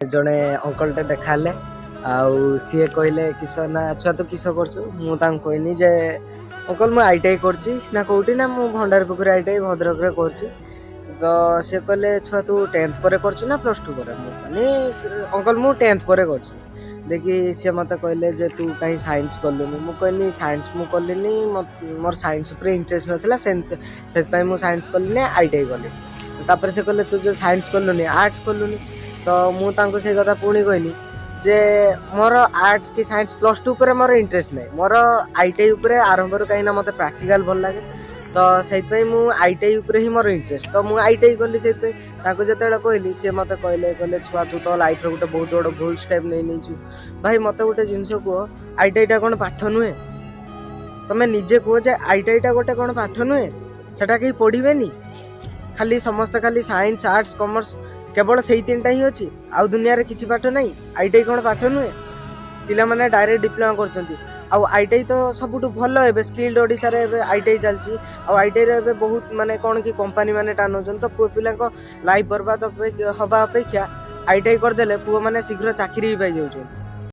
ଜଣେ ଅଙ୍କଲଟେ ଦେଖା ହେଲେ ଆଉ ସିଏ କହିଲେ, "କିସ ନା ଛୁଆ, ତୁ କିସ କରୁଛୁ?" ମୁଁ ତାଙ୍କୁ କହିନି ଯେ ଅଙ୍କଲ, ମୁଁ ଆଇଟିଆଇ କରୁଛି। ନା କେଉଁଠି? ନା ମୁଁ ଭଣ୍ଡାରପୋଖରୀ ଆଇଟିଆଇ, ଭଦ୍ରକରେ କରୁଛି। ତ ସିଏ କହିଲେ, "ଛୁଆ, ତୁ 10th ପରେ କରୁଛୁ ନା +2 ପରେ?" ମୁଁ କହିଲି, "ଅଙ୍କଲ, ମୁଁ 10th ପରେ କରୁଛି।" ଦେଖି ସିଏ ମୋତେ କହିଲେ ଯେ ତୁ କାହିଁ ସାଇନ୍ସ କଲୁନି? ମୁଁ କହିଲି, ସାଇନ୍ସ ମୁଁ କଲିନି, ମୋର ସାଇନ୍ସ ଉପରେ ଇଣ୍ଟରେଷ୍ଟ ନଥିଲା, ସେଥିପାଇଁ ମୁଁ ସାଇନ୍ସ କଲିନି, ଆଇଟିଆଇ କଲି। ତାପରେ ସେ କହିଲେ, "ତୁ ଯେଉଁ ସାଇନ୍ସ କଲୁନି, ଆର୍ଟ୍ସ କଲୁନି?" ତ ମୁଁ ତାଙ୍କୁ ସେଇ କଥା ପୁଣି କହିଲି ଯେ ମୋର ଆର୍ଟ୍ସ କି ସାଇନ୍ସ, +2 ଉପରେ ମୋର ଇଣ୍ଟରେଷ୍ଟ ନାହିଁ। ମୋର ଆଇଟିଆଇ ଉପରେ ଆରମ୍ଭରୁ, କାହିଁକିନା ମୋତେ ପ୍ରାକ୍ଟିକାଲ ଭଲ ଲାଗେ, ତ ସେଇଥିପାଇଁ ମୁଁ ଆଇଟିଆଇ ଉପରେ ହିଁ ମୋର ଇଣ୍ଟରେଷ୍ଟ, ତ ମୁଁ ଆଇଟିଆଇ କଲି। ସେଇଥିପାଇଁ ତାଙ୍କୁ ଯେତେବେଳେ କହିଲି, ସିଏ ମୋତେ କହିଲେ, କହିଲେ, "ଛୁଆ, ତୁ ତ ଲାଇଫ୍ରେ ଗୋଟେ ବହୁତ ବଡ଼ ଭୁଲ ଷ୍ଟେପ୍ ନେଇ ନେଇଛୁ।" ଭାଇ, ମୋତେ ଗୋଟେ ଜିନିଷ କୁହ, ଆଇଟିଆଇଟା କ'ଣ ପାଠ ନୁହେଁ? ତମେ ନିଜେ କୁହ ଯେ ଆଇଟିଆଇଟା ଗୋଟେ କ'ଣ ପାଠ ନୁହେଁ? ସେଟା କେହି ପଢ଼ିବେନି? ଖାଲି ସମସ୍ତେ ଖାଲି ସାଇନ୍ସ, ଆର୍ଟ୍ସ, କମର୍ସ, କେବଳ ସେଇ ତିନିଟା ହିଁ ଅଛି, ଆଉ ଦୁନିଆରେ କିଛି ପାଠ ନାହିଁ? ଆଇଟିଆଇ କ'ଣ ପାଠ ନୁହେଁ? ପିଲାମାନେ ଡାଇରେକ୍ଟ ଡିପ୍ଲୋମା କରୁଛନ୍ତି। ଆଉ ଆଇଟିଆଇ ତ ସବୁଠୁ ଭଲ। ଏବେ ସ୍କିଲ୍ଡ ଓଡ଼ିଶାରେ ଏବେ ଆଇଟିଆଇ ଚାଲିଛି। ଆଉ ଆଇଟିଆଇରେ ଏବେ ବହୁତ ମାନେ କ'ଣ କି କମ୍ପାନୀ ମାନେ ଟାଣୁଛନ୍ତି। ତ ପୁଅ ପିଲାଙ୍କ ଲାଇଫ୍ ବର୍ବାଦ ହବା ଅପେକ୍ଷା ଆଇଟିଆଇ କରିଦେଲେ ପୁଅମାନେ ଶୀଘ୍ର ଚାକିରି ବି ପାଇଯାଉଛନ୍ତି।